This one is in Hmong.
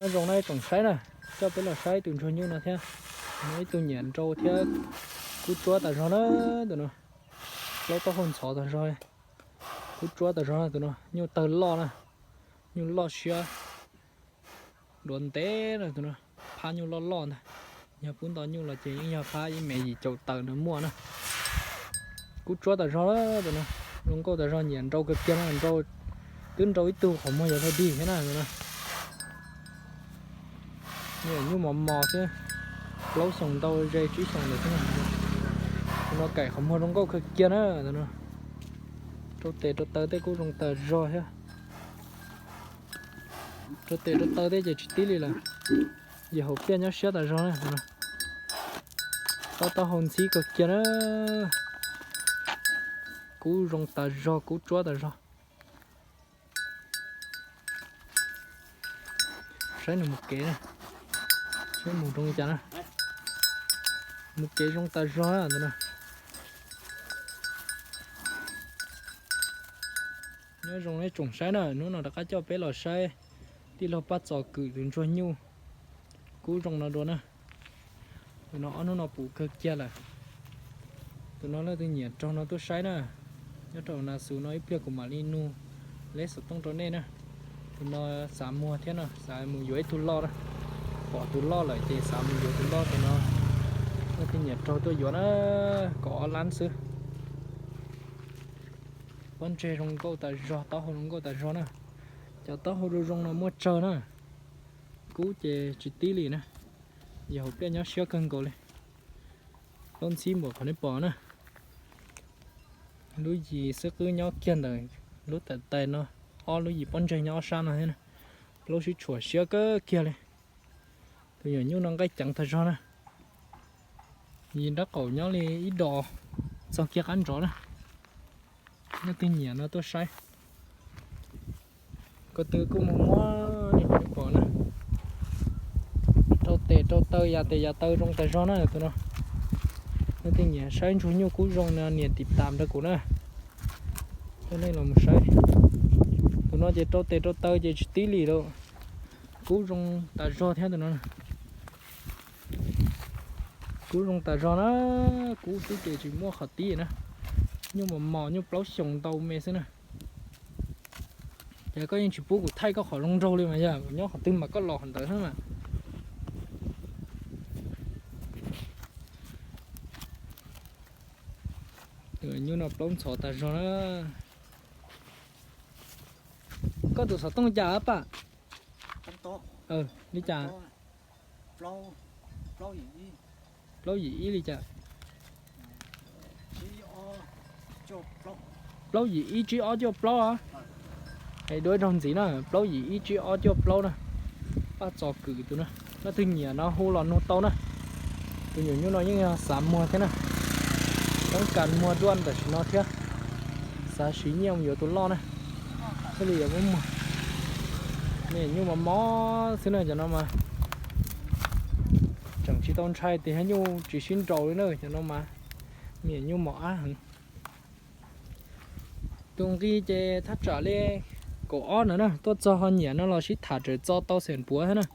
Nyob zoo na tsoom saib na, coj peb los saib tus ntsuag nyuj no thiab. No ib tug nyiam nrau thiab kub tsuab tas zog na, tus no. Plaub taub hau ntxhov tas zog, kub tsuab tas zog na tus no, nyuj tawg loj na, nyuj loj siab duav ntev na tus no, phab nyuj loj loj ntag. Yog pub nto nyuj los ces yeej yog phab ib mev yim caum tawm no muaj na. Kub tsuab tas zog tus no, zoo nkauj tas zog, nyiam nrau kawg kiag no, twb nrau ib tug qhov muag yuav dhau dig thiab na tus no. Nyiam nyuj mos mos xwb, plaub xyoos ntau ze tsib xyoos ntawd xwb. Tus no kaim qhov muag zoo nkauj kawg kiag na tus no. Rau tes rau taw tej kub zoo tas zog thiab. Rau tes rau taw tej ces tsis tib li lawm, yog hauv pliaj nyob siab tas zog na. Plaub taub hau ntxhib kawg kiag na, kub zoo tas zog, kub tsuab tas zog. Saib nws mus kev na, saib mus zoo li cas na. Mus kev zoo tas zog ntawd na. Nyob zoo nej tsoom saib na, hnub no rov qab coj peb los saib tij laug Paj Txos Kwm tus ntsuag nyuj kub zoo no dua na. Tus no ob hnub no pum kawg kiag lawm. Tus no leej twg nyiam raug no tuaj saib na. Nyob rau na xus no ib pliag kuv mam li nug leb xov tooj rau nej na. Tus no xav muag thiab no, xav mus yuav ib tug loj na. Pom tus loj lawm ces xav mus yuav tus loj, tus no leej twg nyiam raug tuaj yuav na, kaum ob lab xwb. Pob ntseg zoo nkauj tas zog, taub hau zoo nkauj tas zog na. Cov taub hau zoo zoo no muaj tsawg na. Kub ces tsis tib li na, yog hauv pliaj nyob siab kawg nkaus li. Plaub ntxhib npaum qhov nej pom na. Lub yim xwb qwb nyob kiag ntawm lub tam tais no, ob lub yim pob ntseg nyob ob sab no thiab na. Plaub sib tshuam siab kawg kiag li. Tus nyuam nyuj no nqaij ceev tas zog na. Yim nraub qaum nyob li ib dos txog kiag qab ntsov na. Leej twg nyiam no tuaj saib. Ko tw kuj muag muag li qhov nej pom na. Rau tes rau taw, yav tes yav taw zoo tas zog na tus no. Leej twg nyiam saib ntsuag nyuj kub zoo no nias tiv tam rau kuv na. Coj nej los mus saib. Tus no ces rau tes rau taw ces tsis tib li lawm. Kub zoo tas zog thiab tus no. Kub zoo tas zog na, kub xwb ces tsis muaj qhov tib na. Nyuj mos mos, nyuj plaub xyoos ntau me xwb na. Ces koj yeej tsis pub kuv thaij koj qhov zoo nraug li mas yog kuv nyob qhov twg mas koj los qhov ntawd xwb mas. Nyuj no plaub ntxhov tas zog na. Koj tus xov tooj cas paj? Li cas? Plaub yim ib li cas? Plaub yim ib tsib ob cuaj plaub. Es dua ib zaug ntxiv na, plaub yim ib tsib ob cuaj plaub na. Paj Txos Kwm tus na, leej twg nyiam no hu los nug tau na. Tus nyuam nyuj no yeej yog xav muag thiab na. Toob kas muag duaj tam sim no thiab. Xav siv nyiaj mus yuav tus loj na. Thiaj li yuav muab muag. Me nyuj mos mos xwb na cov no mas. Tseem tsis tau ntshai tias nyuj tsis sib nraus li na cov no mas. Me nyuj mos ab heev. Tus nqi ces thaj tsam li kaum ob ntawd na, tuaj txog ho nyiam no los sib tham tawm txo tau xeem puav thiab na.